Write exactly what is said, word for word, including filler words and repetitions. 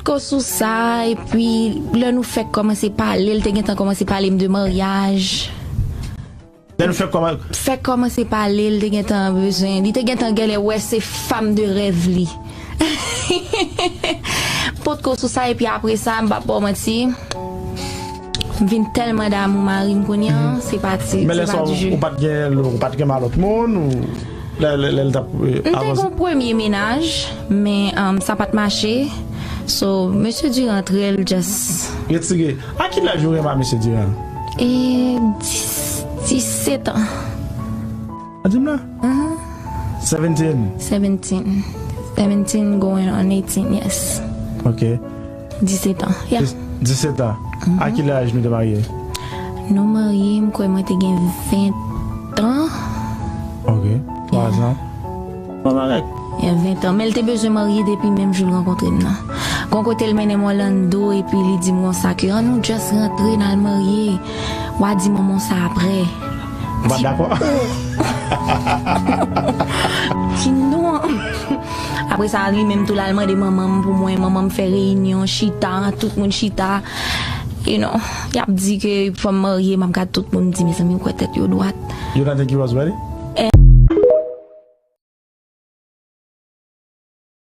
Ko sou sa, epi lè nou fèk kòmanse pale, l te gentan kòmanse pale m de maryaj. Lè nou fèk kòmanse. Fèk kòmanse pale, l te gentan bezwen, li te gentan genlè wè se fanm de rèv li. Potko sou sa, epi apre sa, m p ap ba w manti, m vin tèlman damou mari m kounye a, se pati, Men se lè sa, pati je. Ou pa t gen, ou pa t gen malòt moun, ou lè, lè, lè l t ap euh, M te avanse. Gon premye menaj, men um, sa pa t mache. So, mesye Durant rèl just. Retire. A ki laj ou renmen a mesye Durant? E dis, disèt an. A di m la? Seventeen. Seventeen. Seventeen going on eighteen, yes. Ok. Disèt an. Yeah. Disèt an. A ki laj nou te marye? Nou marye, m kwè mwen te gen ven an. Ok. Twa zan. Bon bagay. Gen ven an. Men l te bezwen marye depi menm jou l rankontre m nan. Gon kote l mennen m Orlando epi li di m konsa ke an nou just rantre n al marye. W a di manman w sa apre. Ou pa dakò? Di non. Apre sa, li menm tou l al mande manman m pou mwen. Manman m fè reyinyon, chita, tout moun chita. You know, y ap di ke fò m marye, m ap gad tout moun di, mezanmi, ou kwè tèt yo dwat. You don't think he was ready?